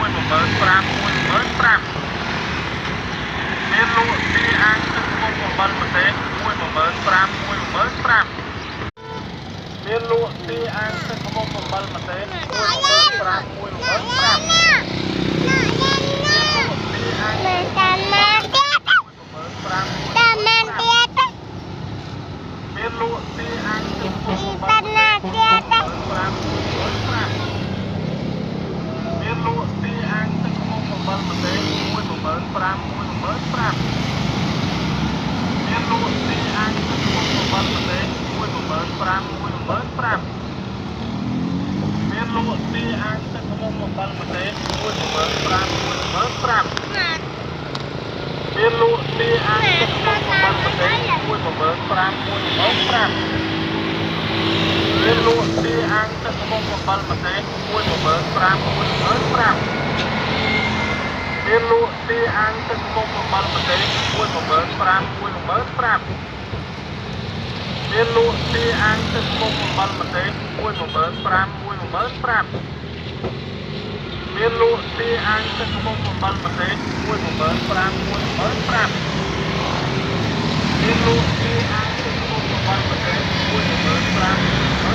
15000 15000មានលក់ទាអាងទឹកខ្មុំអំបិលម្ទេស15000 15000មានលក់ទាអាងទឹកខ្មុំអំបិលម្ទេស15000 15000មានលក់ទាអាង មែនតាម៉ាទៀត 15000 តាម៉ាទៀត មានលក់ទាអាងទឹកខ្មុំអំបិល តាណាទៀត 15000 មានលក់ទាអាងទឹកខ្មុំអំបិលម្ទេស15000 15000មានលក់ទាអាងទឹកខ្មុំអំបិលម្ទេស15000 15000មានលក់ទាអាងទឹកខ្មុំអំបិលម្ទេស15000 15000មានលក់ទាអាងទឹកខ្មុំអំបិលម្ទេស15000 15000មានលក់ទាអាងទឹកខ្មុំអំបិលម្ទេស15000 15000មានលក់ទាអាងទឹកខ្មុំអំបិលម្ទេស15000 15000មានលក់ទាអាងទឹកខ្មុំអំបិលម្ទេស15000 15000មានលក់ទាអាងទឹកខ្មុំអំបិលម្ទេស15000 15000មានលក់ទាអាងទឹកខ្មុំអំបិលម្ទេស15000 15000